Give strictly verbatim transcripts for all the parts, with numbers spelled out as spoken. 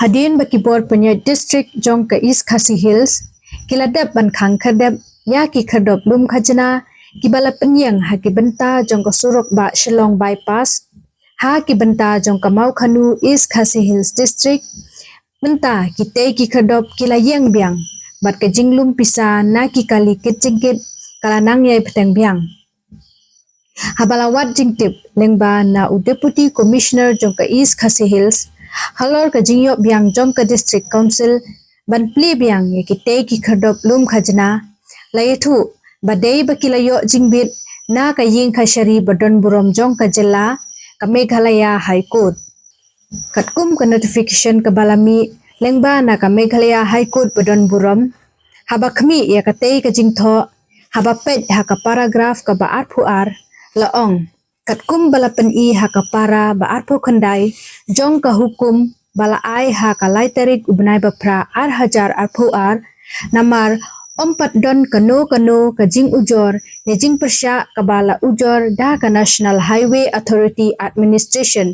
Hadien ba ki bor pynïaid district jong ka East Khasi Hills ki la dep ban khang khyrdep ïa ki khyrdop lum khajna kiba la pynïeng ha ki bynta jong ka surok bah Shillong Bypass ha ki bynta jong ka Mawkhanu, East Khasi Hills District, mynta kitei ki khyrdop ki la ïeng biang bad ka jinglum pisa na ki kali kit jingkit ka la nang ïai bteng biang. Haba la wad jingtip lyngba na u Deputy Commissioner jong ka East Khasi Hills halor ka jingïoh biang jong ka District Council ban plie biang ïa kitei ki khyrdop lum khajna, la ïathuh ba dei ba ki la ïoh jingbit na ka ïing kashari ba don burom jong ka jylla, ka Meghalaya High Court. Katkum ka notification kaba la mih lyngba na ka Meghalaya High Court ba don burom, haba khmih ïa katei ka jingthoh, haba peit ha ka paragraph kaba arphew ar, la ong, katkum ba la pyni ha ka para ba arphew khyndai jong ka hukum ba la ai ha ka lai tarik u bnai ba phra ar hajar arphew ar, namar ym pat don kano kano ka jingujor ne jingpyrshah kaba la ujor da ka National Highway Authority Administration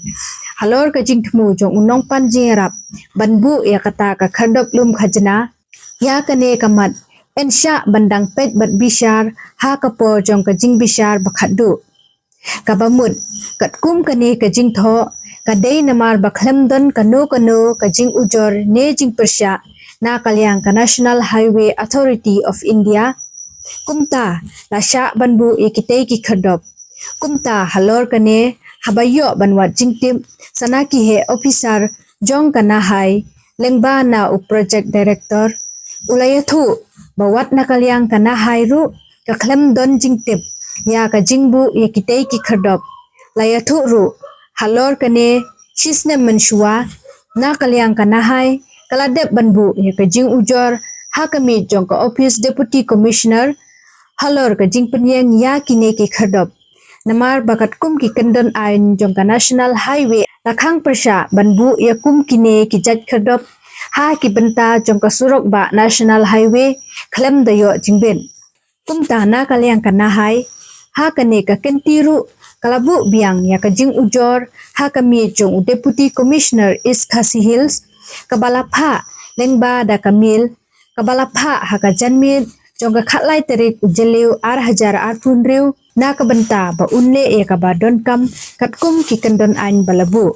halor ka jingthmu jong u nongpan jingïarap ban buh ïa kata ka khyrdop lum khajna. Ïa kane ka mat yn shah ban dang peit bad bishar ha ka por jong ka jingbishar ba khatduh. Kaba mut, katkum kane ka jingthoh, ka dei namar ba khlem don kano kano ka jingujor ne jingpyrshah na ka liang ka National Highway Authority of India, kumta la shah ban buh ïa kitei ki khyrdop. Kumta halor kane, haba ïoh ban wad jingtip sa na ki heh officer jong ka NHAI lyngba na u Project Director, u la ïathuh ba wat na ka liang ka NHAI ruh ka khlem don jingtip ïa ka jingbuh ïa kitei ki khyrdop. La ïathuh ruh halor kane, shisnem mynshuwa na ka liang ka NHAI ka la dep ban buh ïa ka jingujor ha ka miej jong ka Office Deputy Commissioner halor ka jingpynïeng ïa kine ki khyrdop. Namar ba katkum ki kyndon aiñ jong ka National Highway la khang pyrshah ban buh ïa kum kine ki jait khyrdop ha ki bynta jong ka surok bah National Highway khlem da ïoh jingbit. Kumta na ka liang ka NHAI, ha kane ka kynti ruh ka la buh biang ïa ka jingujor ha ka miej jong u Deputy Commissioner East Khasi Hills, kaba la phah lyngba da ka mail, kaba la phah ha ka janmiet jong ka khatlai tarik u Jylliew ar hajar arphew hynriew, na ka bynta ba un leh ïa kaba donkam katkum ki kyndon aiñ ba la buh.